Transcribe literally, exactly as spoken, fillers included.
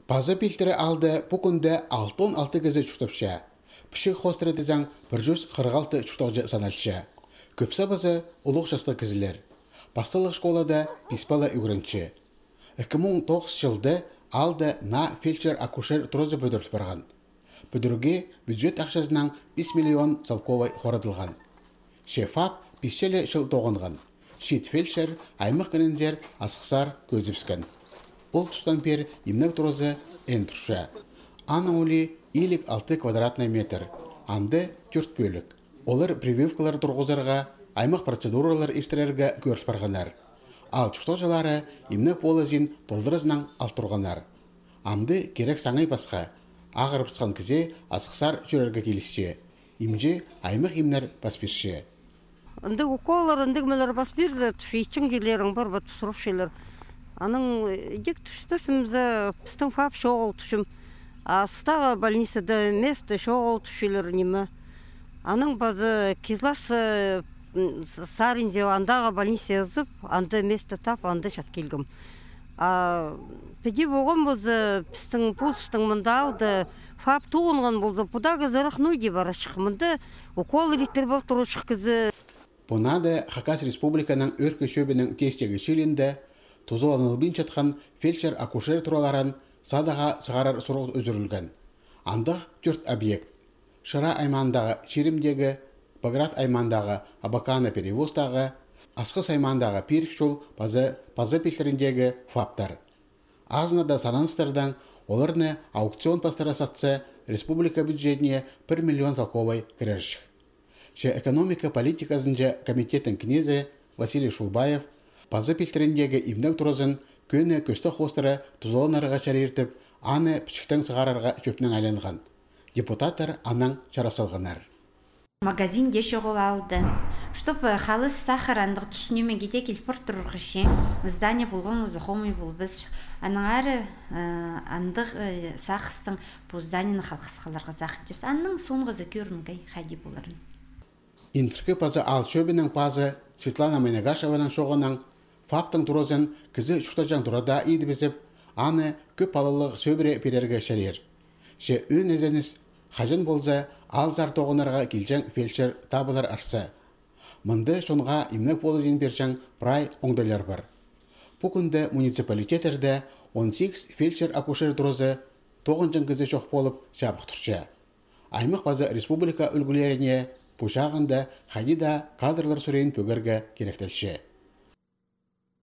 Паза пилтірі аалда пу кӱнде алтон алты кізі чуртапча. Пічік хоостыра тізең, пір чӱс хырых алты чуртағҷы саналча. Кӧп сабазы улуғ частығ кізілер. Пасталығ школада пис пала ӱгренче. Ікі муң тоғыс чылда аалда наа фельдшер-акушер туразы пӱдіріл парған. Пӱдірігге бюджет ахчазынаң пис миллион салковай хорадылған. Че ФАП пис чыл чыл тоғынған. Чиит фельдшер аймах кінінзер Асхыссар кӧзібіскен. Ол тустаң пеер имнег туразы эн турча. Аның улии илиг алты квадратный метр. Анда тӧрт пӧлік. Олар прививкалар турғызарға, аймах процедуралар иртірерге кӧріл парғаннар. Аал чуртағҷылары имнег полызын толдыразынаң ал турғаннар. Амды кирек саңай пасха. Ағырыбысхан кізі Асхыссар чӧрерге килісче. Имҷі аймах имнер пас пирче. Андағ уколлар, андағ мелер пас пирзе, тӱшӱ, итчең чирлерің пар ба, тӱсіріпчелер. Анаң, э, идӧк тӱспес зе, пістің ФАП чоғыл тӱсчем. А Асхыстағы больницада место чоғыл тӱсчелер ниме. Анаң пазы Кизлас, э, м, с-, саринзе андағы больница ызып, анда место тап, анда чат килгем. А піди полған полза, пістің полыстың мында аалда ФАП тоғынған полза, пу даа кізі ырах ноо даа парарҷых. Мында укол иттіріп ал турарҷых кізі. Пу наада Хакас Республиканың Ӧӧркі чӧбінің тестегі чылиинда тузаланылбинчатхан фельдшер-акушер тураларын садаға сығарар сурығ ӱзӱрілген. Андағ тӧрт объект: Шира аймаандағы Чиримдегі, Поград аймаандағы Абакана Перевозтағы, Асхыс аймаандағы Пирік чол паза Паза пилтіріндегі ФАПтар. Азынада сананыстардаң, оларны аукцион пастыра сатса, республика бюджетіне пір миллион салковай кірерҷік. Че экономика политиказынҷа комитеттің кнезі Василий Шулбаев Паза пилтіріндегі имнег туразын кӧні кӧстег хоостыра тузаланарға чарир тіп, аны пічіктең сығарарға чӧпнең айланған. Депутаттар анаң чарас салғаннар. Магазин дее чоғыл аалда. Чтоб, э, халас, сахар, андағ тус ниме дее кил пар турарға че, здание полған полза, хомай полбас. Анаң ары, э, андағ, э, сағыстаң пу зданиені халғас халарға сағынчабыс. Анаң соонғызы кӧрінгей, хайди поларын. Интіркі паза аал чӧбінің пазы Светлана Майнагашеваның чооғынаң, ФАПтың туразын кізі чуртаҷаң турада идібізіп, аны кӧп палалығ сӧбіре пирерге чарир. Че ӧӧн ізеніс, хаҷан полза аалзар тоғынарға килҷең фельдшер табылар арса. Мында чонға имнег полызын пирҷең прай оңдайлар пар. Пу кӱнде муниципалитеттерде он сигіс фельдшер-акушер туразы тоғынҷаң кізі чох полып чабых турча. Аймах паза республика ӱлгӱлеріне пу чағында хайди даа кадрлар сурыйын пӧгерге киректелче.